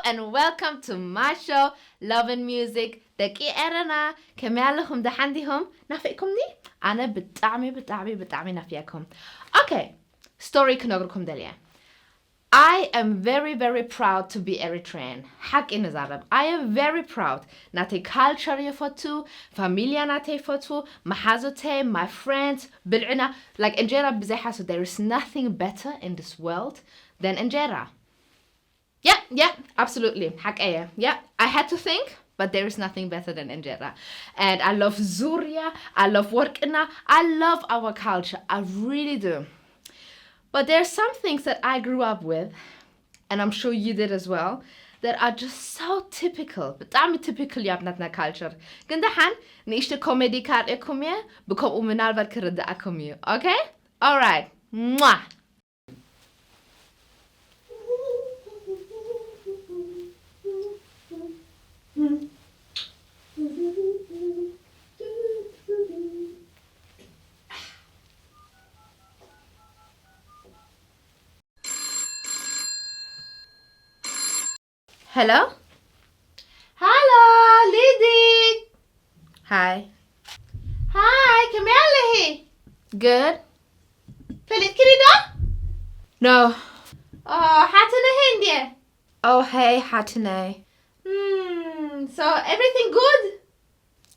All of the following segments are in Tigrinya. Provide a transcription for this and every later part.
and welcome to my show, Love and Music. ደቂ ኤረና፣ ከመይ ኣለኹም? ደሓን ዲኹም? ናፊቕኩምኒ? ኣነ ብጣዕሚ፣ ብጣዕሚ፣ ብጣዕሚ ናፊቐኩም። Okay, story ክነግርኩም ደልየ። I am very, very proud to be Eritrean. ሓቂ ንዛረብ። I am very proud. ናተይ culture የፈቱ፣ ፋሚልያ ናተይ ይፈቱ፣ መሓዙተይ፣ my friends፣ ብልዕና፣ like እንጀራ ብዘይ ሓሶት, there is nothing better in this world than እንጀራ። Yeah, yeah, absolutely. ሓቀየ. Yeah, I had to think, but there is nothing better than እንጀራ. And I love ዙርያ, I love ወርቅና, I love our culture, I really do. But there are some things that I grew up with, and I'm sure you did as well, that are just so typical. ብጣዕሚ typical እዩ ኣብ ናትና culture. ግን ደሓን ንእሽቶ ኮሜዲ ካርእየኩም እየ፣ ብከምኡ ምናልባት ክርድኣኩም እዩ። Okay? Alright. Mwah! Hello? Hello, ሊዲ! Hi. Hi, ከመይ ኣለኺ? Good. ፈሊጥክኒ ዶ? No. Oh, ሓትነይ እንድየ። Oh, hey, ሓትነይ። Hmm, so everything good?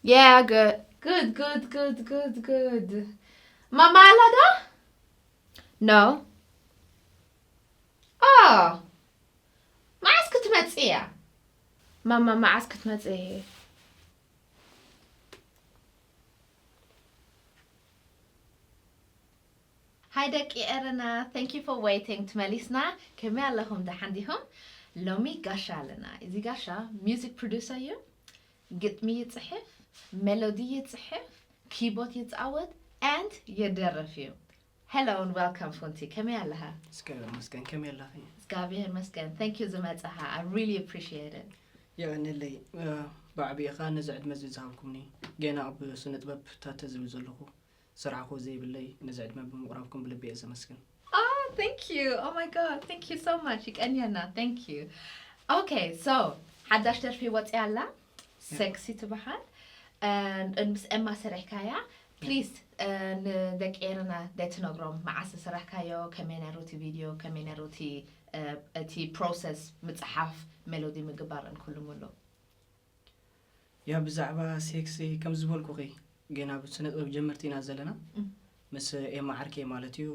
Yeah, good. Good, good, good, good, good. ማማ ኣላ ዶ? No. Oh. መዓስ ክትመጽእ እያ? ማማ መዓስ ክትመጽእ እየ? ሃይ ደቂ ኤረና፣ thank you for waiting። ትመሊስና። ከመይ ኣለኹም? ደሓን ዲኹም? ሎሚ ጋሻ ኣለና። እዚ ጋሻ music producer እዩ። ግጥሚ ይጽሕፍ፣ ሜሎዲ ይጽሕፍ፣ ኪቦርድ ይጻወት and የደርፍ እዩ። Hello and welcome ፎንቲ፣ ከመይ ኣለኻ? እስከ መስገን፣ ከመይ ኣለኺ? እግዚኣብሔር መስገን። Thank you ዝመጻኻ። I really appreciate it። የቐንየለይ፣ እ፣ ብዓቢኻ ነዚ ዕድመ እዚ ዝሃብኩምኒ። ገና ኣብ ስነ ጥበብ ታተ ዝብል ዘለኹ ስራሕ እኮ ዘይብለይ፣ ነዚ ዕድመ ብምቕራብኩም ብልቢ እየ ዘመስግን። Oh, thank you. Oh my God, thank you so much. ይቀንየና። Thank you. Okay, so ሓዳሽ ደርፊ ወፂኣ ኣላ፣ Yeah. ሴክሲ ትበሃል። And፣ and ምስ ኤማ ሰሪሕካያ። Please፣ እ፣ ንደቂ ኤረና ደትነግሮም መዓስ ዝሰራሕካዮ፣ ከመይ ነይሩ እቲ ቪድዮ፣ ከመይ ነይሩ እቲ፣ እ፣ እቲ ፕሮሰስ ምጽሓፍ፣ ሜሎዲ ምግባርን ኩሉ ሙሉ። ያ ብዛዕባ ሴክሲ ከም ዝበልኩኺ፣ ገና ኣብ ስነ ጥበብ ጀመርቲ ኢና ዘለና። እም። ምስ ኤማ ዓርከይ ማለት እዩ፣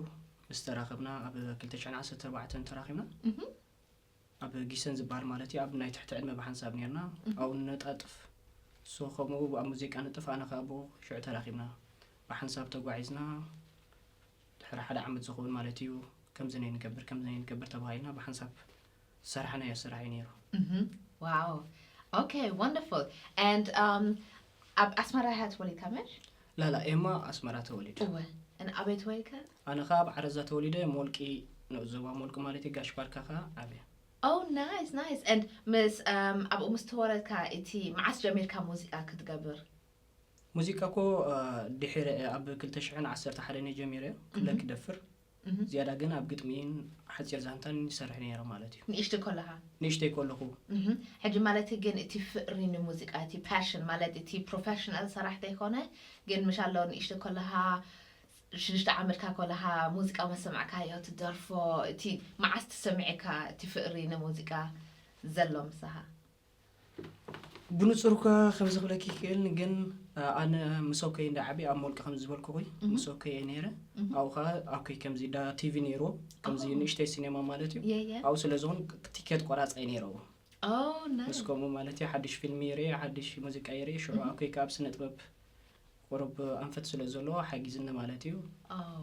ምስ ተራኸብና ኣብ ክልተ ሽሕን ዓሰርተ ኣርባዕተን ተራኺብና። እም። ኣብ ጊሰን ዝበሃል ማለት እዩ፣ ኣብ ናይ ትሕቲ ዕድመ ብሓንሳብ ነርና። እም። ኣብኡ ነጣጥፍ፣ እሱ ከምኡ ኣብ ሙዚቃ ነጥፍ፣ ኣነ ከኣ ኣብኡ ሽዑ ተራኺብና። ብሓንሳብ ተጓዒዝና፣ ድሕሪ ሓደ ዓመት ዝኸውን ማለት እዩ፣ ከምዚ ነይ ንገብር፣ ከምዚ ነይ ንገብር ተባሂልና ብሓንሳብ ዝሰራሕናዮ ስራሕ እዩ ነይሩ። እም። Wow. Okay, wonderful. And, um፣ ኣብ ኣስመራ ኢኻ ተወሊድካ፣ ምሽ? ላላ፣ ኤማ ኣስመራ ተወሊዱ። እወ። And ኣበይ ተወሊድካ? ኣነ ኸኣ ኣብ ዓረዛ ተወሊደ፣ ሞልቂ፣ ንኡስ ዞባ ሞልቂ ማለት እዩ፣ ጋሽ ባርካ ኸኣ ዓብየ። Oh, nice, nice. And ምስ፣ um፣ ኣብኡ ምስ ተወለድካ፣ እቲ መዓስ ጀሚርካ ሙዚቃ ክትገብር? ሙዚቃ እኮ፣ እ፣ ድሕሪ፣ ኣብ ክልተ ሽሕን ዓሰርተ ሓደን እየ ጀሚረ፣ ክለ እም። ክደፍር። እም። ዝያዳ ግን ኣብ ግጥሚን ሓጺር ዛንታን ይሰርሕ ነይረ ማለት እዩ። ንእሽተይ ከለኻ? ንእሽተይ ከለኹ። እም። ሕጂ ማለት ግን እቲ ፍቕሪ ንሙዚቃ፣ እቲ ፓሽን ማለት እቲ ፕሮፌሽናል ሰራሕ ዘይኮነ፣ ግን ምሽ ኣሎ ንእሽተይ ከለኻ፣ ሽዱሽተ ዓመትካ ከለኻ ሙዚቃ መሰማዕካዮ ትደርፎ፣ እቲ መዓስ ተሰሚዕካ እቲ ፍቕሪ ንሙዚቃ ዘሎ ምሳኻ? ብንጹር እኳ ከምዚ ክብለኪ ይክእል፣ ግን፣ እ፣ ኣነ ምስ ኣኮይ እንዳ ዓቢ ኣብ ሞልቂ ከም ዝበልኩኺ፣ እም። ምስ ኣኮይ እየ ነይረ። እም። ኣብኡ ኸኣ ኣኮይ ከምዚ እንዳ ቲቪ ነይርዎ፣ ከምዚ እም። ንእሽተይ ሲኔማ ማለት እዩ። የ፣ የ። ኣብኡ ስለ ዝኾን ቲኬት ቆራጻይ ነይረዎ። Oh, nice. ምስ ከምኡ ማለት እዩ፣ ሓድሽ ፊልም ይርኢ፣ ሓድሽ ሙዚቃ ይርኢ፣ ሽዑ እም። ኣኮይ ከኣ ኣብ ስነ ጥበብ ቁሩብ ኣንፈት ስለ ዘለዎ ሓጊዝኒ ማለት እዩ። Oh.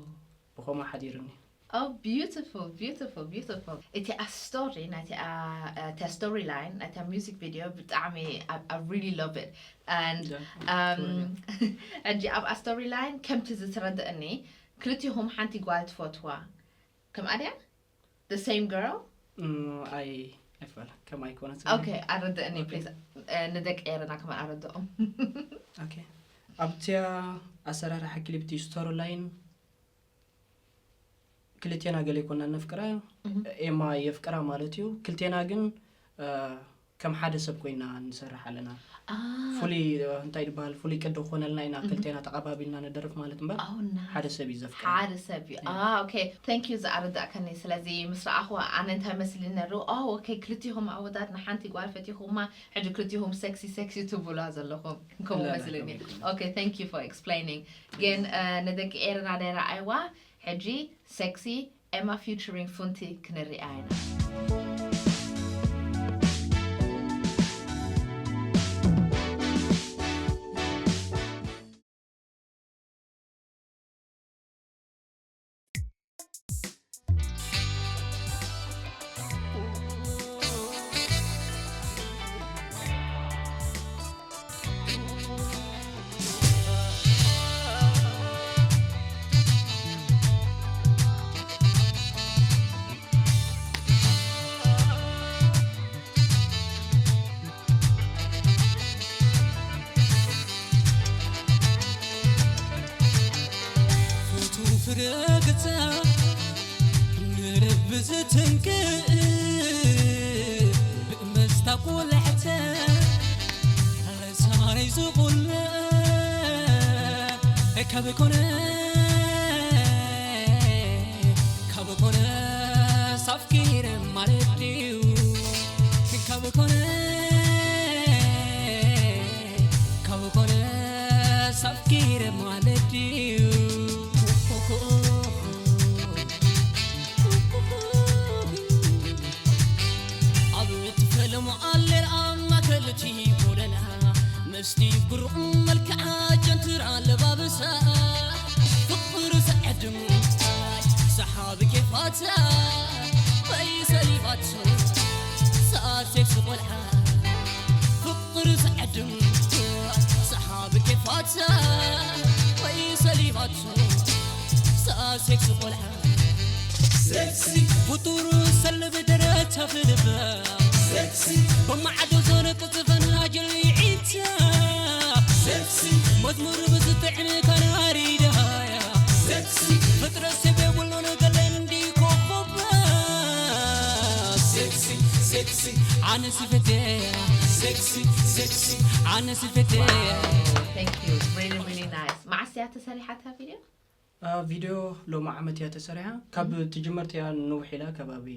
ብኸምኡ ሓዲርኒ። Oh, beautiful, beautiful, beautiful. እቲ ኣ ስቶሪ፣ ናይቲ ኣ፣ እ፣ እታ ስቶሪ ላይን፣ ናይታ ሚውዚክ ቪድዮ ብጣዕሚ፣ I, I really love it. And፣ Yeah, um፣ ሕጂ ኣብ ኣ ስቶሪ ላይን ከምቲ ዝተረድእኒ፣ ክልቲኹም ሓንቲ ጓል ትፈትዋ። ከምኣ ድያ? The same girl? እም፣ ኣይ፣ ኣይፋል፣ ከም ኣይኮነትን። Okay፣ ኣረድእኒ፣ Okay. Please። እ፣ ንደቂ ኤረና ከማን ኣረድኦም። Okay። ኣብቲ ኣሰራርሓ ክሊፕ፣ እቲ ስቶሪ ላይን፣ ክልቴና ገለ ይኮና ነፍቅራ፣ እህ። ኤማ የፍቅራ ማለት እዩ። ክልቴና ግን እ፣ ከም ሓደ ሰብ ኮይና ንሰርሕ ኣለና። Ah, ፍሉይ እ፣ እንታይ ዝበሃል ፍሉይ ቅዲ ክኾነልና ኢና ክልቴና ተቐባቢልና ንደርፍ ማለት እምበር oh, nice. ሓደ ሰብ እዩ ዘፍቅር። ሓደ ሰብ እዩ። Ah, okay, thank you ዝኣረዳእከኒ። ስለዚ ምስ ረኣኹ ኣነ እንታይ መስሊ ነሩ? Oh, okay, ክልቲኹም ኣወዳት ንሓንቲ ጓል ፈቲኹማ፣ ሕጂ ክልቲኹም ሴክሲ ሴክሲ ትብሉዋ ዘለኹም ከምኡ ላ፣ ላ፣ መስልኒ። ከምኡ ኣይኮነን። Okay, thank you for explaining። ግን እ፣ ንደቂ ኤረና ናይ ረኣይዋ ሕጂ ሴክሲ ኤማ featuring ፉንቲ ክንሪኣ ኢና። ፍቱ ፍረ ገጻ ንልቢ ዝትንክእ ብእመስታ ቆልዕተ ሰማነይ ዝቑልዕ ካብ ኮነ ካብ ኮነ ሳፍኪረ ማለት ድዩ ካብ ኮነ ካብ ኮነ ሳፍኪረ ማለት ድዩ ኣብ ትፈለሙ ኣሌር ኣብ ማእከል እቲ ጎደና ምስቲ ብሩቕ መልክዓ ጀንትር ኣለባብሳ ፍቕሪ ዘዕድም ሰሓቢ ኬፋታ በይሰሊባቶ ሰዓት ሴክሲ ቆልዓ ፍቕሪ ዘዕድም ሰሓቢ ኬፋታ በይሰሊባቶ ሰዓት ሴክሲ ቆልዓ ሴክሲ ፍጡሩ ሰልብ ደረታ ፍልባ ሴክሲ በማዕዶ ዞነ ቅጽፈን ኣጀል ይዒታ ሴክሲ መዝሙር ብዝጥዕም ካናሪ ደሃያ ሴክሲ ፍጥረት ሰብ የብሉን ገለ እንዲ ኮኸባ ሴክሲ ሴክሲ ኣነ ስፈቴያ ሴክሲ ሴክሲ ኣነ ስፈቴያ Thank you. Really, really nice. መዓስ እያ ተሰሪሓታ ቪድዮ? እ፣ ቪድዮ ሎሚ ዓመት እያ ተሰሪሓ። ካብ ትጅመርቲ እያ ንውሕ ኢላ ከባቢ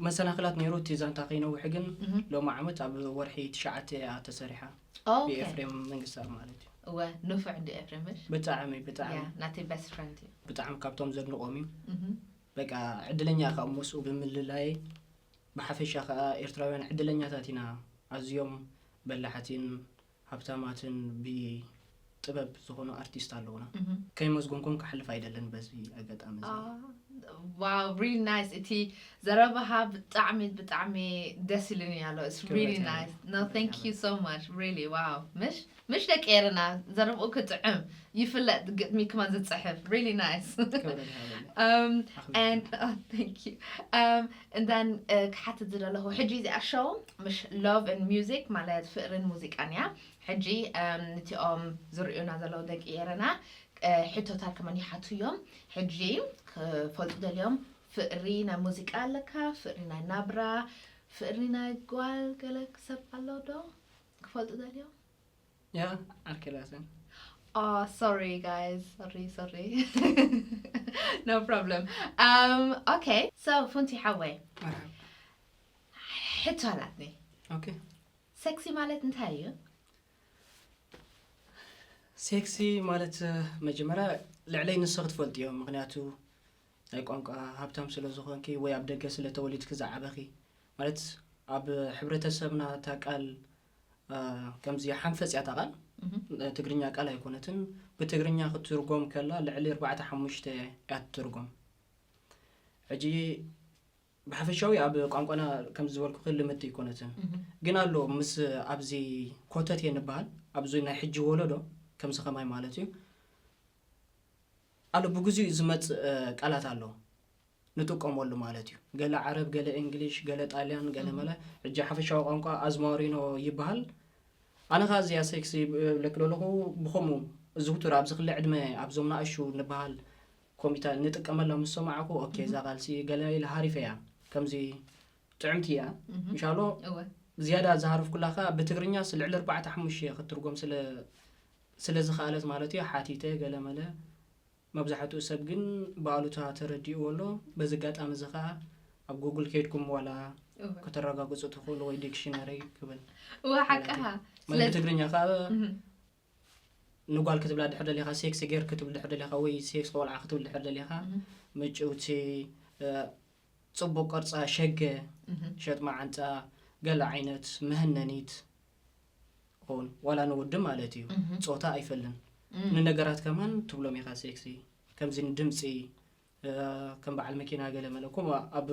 መሰናኽላት ነይሩ እቲ ዛንታ ከይነውሕ ግን Mhm. ሎሚ ዓመት ኣብ ወርሒ ትሽዓተ እያ ተሰሪሓ። Oh, okay. ብኤፍሬም መንግስታብ ማለት እዩ። እወ ንፉዕ እንዲ ኤፍሬም ምሽ? ብጣዕሚ ብጣዕሚ Yeah, ናተይ best friend እዩ። ብጣዕሚ ካብቶም ዘድንቖም እዩ። Mhm. በቃ ዕድለኛ ከዓ ምስኡ ብምልላየ ብሓፈሻ ከዓ ኤርትራውያን ዕድለኛታት ኢና። ኣዝዮም በላሓትን ሃብታማትን ብጥበብ ዝኾኑ ኣርቲስት ኣለውና። Mhm. ከይመስጎንኩም ክሓልፍ ኣይደልን በዚ ኣጋጣሚ እዚ። Ah, wow, really nice። እቲ ዘረባኻ ብጣዕሚ ብጣዕሚ ደስ ኢሉኒ ኣሎ። It's really ክብረት nice. ይሃበል። No, thank you so much. Really, wow. ምሽ ምሽ ደቂ ኤረና ዘረብኡ ክጥዕም ይፍለጥ ግጥሚ ክማን ዝጽሕፍ። Really nice. ክብረት ይሃበል። Um, ኣኽብር። and oh, thank you. Um, and then uh, ክሓትት ዝደለኹ ሕጂ እዚኣ ሾው ምሽ love and music ማለት ፍቅርን ሙዚቃን እያ። ሕጂ um, ንቲኦም ዝርእዩና ዘለዉ ደቂ ኤረና uh, ሕቶታት ከመን ይሓቱ እዮም። ሕጂ ክፈልጡ ደልዮም ፍቅሪ ናይ ሙዚቃ ኣለካ፣ ፍቅሪ ናይ ናብራ፣ ፍቅሪ ናይ ጓል ገለ ሰብ ኣሎ ዶ ክፈልጡ ደልዮም? ያ ዓርከይ ላሰን Oh, sorry guys, sorry, sorry. No problem. Um, okay, so ፉንቲ ሓወይ መርሓባ። ሕቶ ኣላትኒ። ኦኬ ሴክሲ ማለት እንታይ እዩ? ሴክሲ ማለት እ፣ መጀመርያ ልዕለይ ንስኺ ክትፈልጥዮ። ምክንያቱ ናይ ቋንቋ ሃብታም ስለ ዝኾንኪ ወይ ኣብ ደገ ስለ ተወሊድኪ ዝዓበኺ ማለት ኣብ ሕብረተሰብና እታ ቃል እ፣ ከምዚ ሓንፈጽ እያ እታ ቃል Mhm. ትግርኛ ቃል ኣይኮነትን። ብትግርኛ ክትትርጎም ከላ ልዕሊ ኣርባዕተ ሓሙሽተ እያ ትትርጎም። ሕጂ ብሓፈሻዊ ኣብ ቋንቋና ከም ዝበልኩኺ ልምድቲ ኣይኮነትን። Mhm. ግን ኣሎ ምስ ኣብዚ ኮተት እየ ንበሃል ኣብዚ ናይ ሕጂ ወለዶ ከምዚ ከማይ ማለት እዩ ኣሎ ብግዚኡ ዝመጽእ እ፣ ቃላት ኣሎ ንጥቀመሉ ማለት እዩ። ገለ ዓረብ፣ ገለ እንግሊሽ፣ ገለ ጣልያን፣ ገለ Mhm. መለ ሕጂ ሓፈሻዊ ቋንቋ ኣዝማሪኖ ይበሃል። ኣነ ኸዓ እዚኣ ሴክሲ ብለክ ዘለኹ ብኸምኡ ዝውቱር ኣብዚ ክሊ ዕድመ ኣብዞም ንኣሹ ንበሃል ኮሚታ ንጥቀመላ ምስ ሰማዕኩ ኦኬ እዛ ቃልሲ ገለ ኢለ ሃሪፈ እያ ከምዚ ጥዕምቲ እያ። ምሻሎ ዝያዳ ዝሃረፍኩላ ከኣ ብትግርኛስ ልዕሊ ኣርባዕተ ሓሙሽተ ክትትርጎም ስለ ስለ ዝኸኣለት ማለት እዩ። ሓቲተ ገለመለ መብዛሕትኡ ሰብ ግን ብኣሉታ ተረዲእዎ ኣሎ። በዚ ኣጋጣሚ እዚ ከኣ ኣብ ጉግል ከይድኩም ዋላ ከተረጋግጹ ትኽእሉ ወይ ዲክሽነሪ ክብል እወ ሓቅኻ ማለት ብትግርኛ ከኣ ንጓል ክትብላ ድሕር ደሊኻ ሴክስ ጌር ክትብል ድሕር ደሊኻ ወይ ሴክስ ቆልዓ ክትብል ድሕር ደሊኻ ምጭውቲ ጽቡቅ ቅርጻ ሸገ ሸጥ መዓንጣ ገለ ዓይነት መህነኒት ኸውን ዋላ ንወዲ ማለት እዩ ጾታ ኣይፈልን ንነገራት ከማን ትብሎም ኢኻ ሴክሲ ከምዚ ንድምፂ ከም በዓል መኪና ገለ መለ ከምኡ ኣብ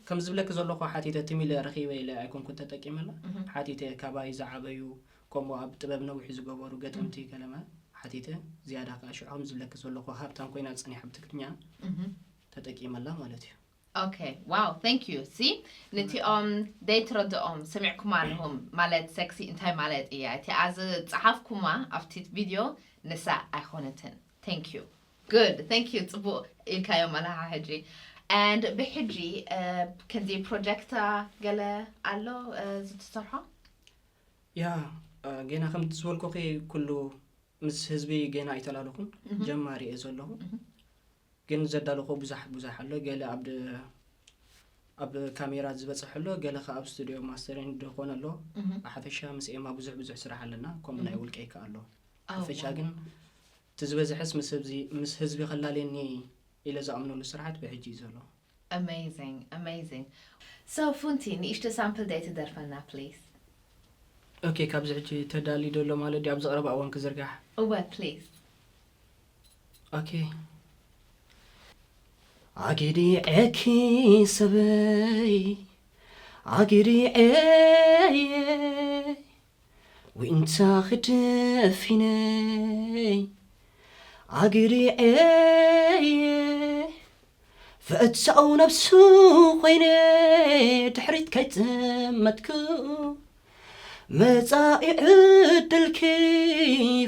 ከም ዝብለክ ዘለኹ ሓቲተ ትሚለ ረኺበ ኢለ ኣይኮንኩን ተጠቂመላ ሓቲተ ካባይ ዝዓበዩ ከምኡ ኣብ ጥበብ ነዊሑ ዝገበሩ ገጠምቲ ገለመ ሓቲተ ዝያዳ ከዓ ሽዑ ከም ዝብለክ ዘለኹ ሃብታም ኮይና ፀኒሓ ብትግርኛ ተጠቂመላ ማለት እዩ Okay wow thank you see ነቲኦም ደይትረድኦም ሰሚዕኩማ ኣለኹም ማለት ሴክሲ እንታይ ማለት እያ እቲኣ ዝፀሓፍኩማ ኣብቲ ቪድዮ ንሳ ኣይኮነትን thank you good thank you ፅቡቅ ኢልካዮም ኣለኻ ሕጂ and ብሕጂ ከምዚ ፕሮጀክታ ገለ ኣሎ ዝትሰርሖ ያ ገና ከምቲ ዝበልኩኺ ኩሉ ምስ ህዝቢ ገና ኣይተላለኹን ጀማሪ እየ ዘለኹ ግን ዘዳለኹ ብዙሕ ብዙሕ ኣሎ ገለ ኣብ ኣብ ካሜራ ዝበፅሕ ኣሎ ገለ ከዓ ኣብ ስቱዲዮ ማስተሪንግ ድኾነ ኣሎ ብሓፈሻ ምስ ኤማ ብዙሕ ብዙሕ ስራሕ ኣለና ከምኡ ናይ ውልቀይ ከዓ ኣሎ ሓፈሻ ግን እቲ ዝበዝሐስ ምስ ህዝቢ ምስ ህዝቢ ከላለየኒ ኢለ ዝኣምነሉ ስራሓት ብሕጂ እዩ ዘሎ Amazing, amazing. So ፉንቲ ንእሽቶ ሳምፕል ዳይ ትደርፈልና please. ኦኬ ካብዚ ሕጂ ተዳልዩ ዘሎ ማለት ድዩ ኣብዚ ቀረባ እዋን ክዝርጋሕ? እወ please. ኦኬ ኣጊዲዐኪ ሰበይ ኣጊዲዐየ ዊንታ ክደፊነይ ኣግሪዐየ ፈእትሳኡ ነብሱ ኮይነ ድሕሪት ከይጸመትኩ መጻኢ ዕድልኪ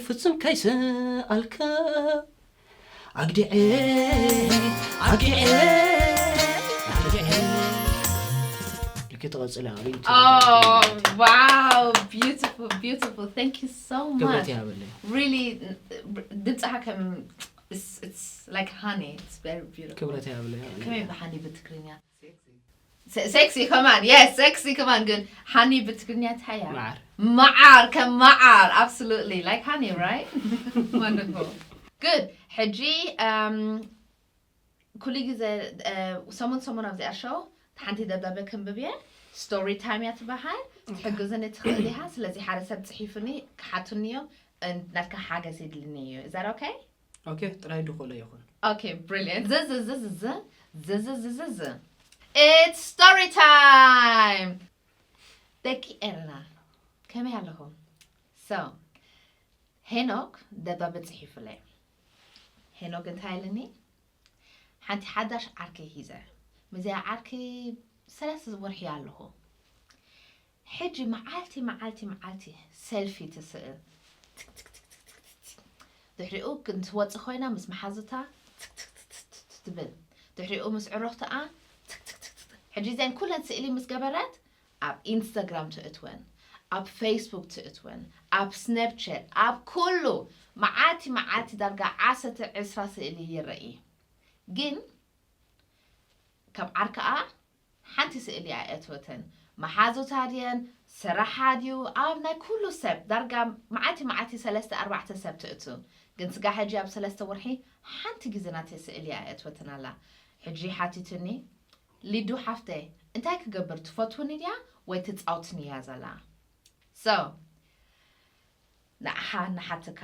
ፍጹም ከይሰኣልከ ኣግዲዐ ኣግዲዐ ኣግዲዐ ልክ ተቐጽለ ኣበይ Oh, wow, beautiful, beautiful. Thank you so ክብረት much. ይሃበለይ Really, ድምፅኻ ከም it's, it's like honey. It's very beautiful. ክብረት ይሃበለይ ከመይ ብሃኒ ብትግርኛ ሴክሲ ከማን yes ሴክሲ ከማን ግን ሃኒ ብትግርኛ እንታይ እያ መዓር መዓር ከም መዓር absolutely like honey right wonderful good ሕጂ um ኩሉ ግዜ ሰሙን ሰሙን ኣብዚኣ ሸው ሓንቲ ደብዳቤ ክንብብ እየ story time እያ ትበሃል ትሕግዝኒ ትኽእል ኢኻ ስለዚ ሓደ ሰብ ፅሒፉኒ ክሓቱኒ እዮም ናትካ ሓገዝ የድልኒ እዩ is that okay ኦኬ ጥራይ ድኾሎ ይኹን Okay, brilliant. Z z z z z z z z z z. It's story time. ደቂ ኤረና ከመይ ኣለኹም? So ሄኖክ ደብዳቤ ጽሒፉለይ። ሄኖክ እንታይ ኢልኒ? ሓንቲ ሓዳሽ ዓርከይ ሒዘ። ምስዚኣ ዓርከይ ሰለስተ ወርሒ ኣለኹ። ሕጂ መዓልቲ መዓልቲ መዓልቲ ሰልፊ ትስእል ድሕሪኡ ክንትወፅእ ኮይና ምስ መሓዙታ ትብል ድሕሪኡ ምስ ዕረኽትኣ ሕጂ ዘን ኩለን ስእሊ ምስ ገበረት ኣብ ኢንስታግራም ትእትወን ኣብ ፌስቡክ ትእትወን ኣብ ስናፕቻት ኣብ ኩሉ መዓልቲ መዓልቲ ዳርጋ ዓሰርተ ዕስራ ስእሊ ይረኢ ግን ካብ ዓርከኣ ሓንቲ ስእሊ ኣየእተወተን መሓዙታ ድየን ስራሓ ድዩ ኣብ ናይ ኩሉ ሰብ ዳርጋ መዓልቲ መዓልቲ ሰለስተ ኣርባዕተ ሰብ ትእቱ ግን ስጋ ሕጂ ኣብ ሰለስተ ወርሒ ሓንቲ ግዜ ናተይ ስእሊ ኣየእተወተን ኣላ ሕጂ ሓቲቱኒ ሊዱ ሓፍተይ እንታይ ክገብር ትፈትውኒ ድያ ወይ ትፃውትኒ እያ ዘላ so ንዓኻ እናሓተካ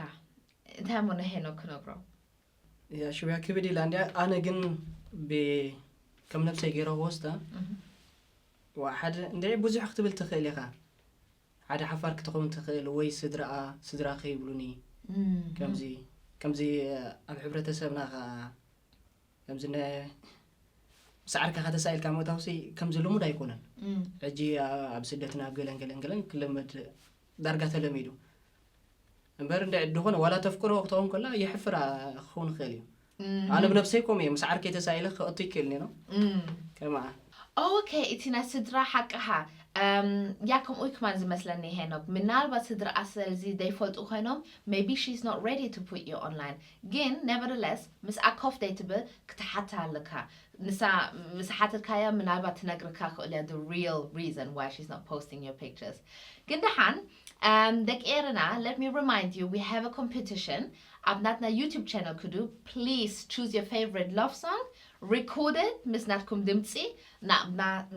እንታይ እሞ ንሄኖክ ክነግሮ እያ ሽውያ ክብድ ኢላ እንዲያ ኣነ ግን ብ ከም ነብሰይ ገይረ ክወስዳ ዋ ሓደ እንደ ብዙሕ ክትብል ትኽእል ኢኻ ሓደ ሓፋር ክትኸውን ትኽእል ወይ ስድራኣ ስድራ ከይብሉኒ ከምዚ ከምዚ ኣብ ሕብረተሰብና ኸዓ ከምዚ ነ- ምስ ዓርካ ከተሳኢልካ ምእታውሲ ከምዚ ልሙድ ኣይኮነን ሕጂ ኣብ ስደትና ኣብ ገለን ገለን ገለን ክለመድ ዳርጋ ተለሚዱ እምበር እንደ ድኾነ ዋላ ተፍቅሮ ክኸውን ከላ የሕፍራ ክኸውን ይኽእል እዩ ኣነ ብነብሰይ ኮም እየ ምስ ዓርከይ ተሳኢለ ክቐቱ ይክእልኒ ነው ከማ Okay, እቲ ናይ ስድራ ሓቅኻ እም፣ ያ ከምኡ ከማን ዝመስለኒ ሄኖክ። ምናልባት ስድራ ኣሰር እዚ ዘይፈልጡ ኮይኖም maybe she's not ready to put you online። ግን nevertheless ምስኣ ኮፍ ደይትብል ክትሓታ ኣለካ። ንሳ ምስ ሓተትካያ ምናልባት ትነግርካ ክእል እያ the real reason why she's not posting your pictures። ግን ደሓን um, ደቂ ኤረና, let me remind you, we have a competition ኣብ ናትና YouTube channel ክዱ። Please choose your favorite love song, record it ምስ ናትኩም ድምፂ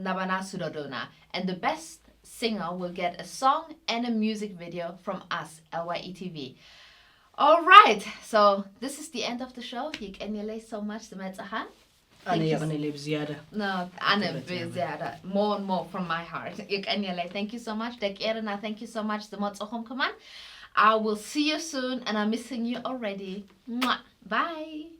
ናባና ስደዱና, and the best singer will get a song and a music video from us, L Y E T V. All right, so this is the end of the show. የቀንየለይ so much ዝመፅኻ. ኣነ የቐንየለይ ብዝያዳ። No, ኣነ ብዝያዳ, more and more from my heart. የቀንየለይ, thank you so much ደቂ ኤረና, thank you so much ዝመፅኹም ከማን. I will see you soon and I'm missing you already. Mwah. Bye.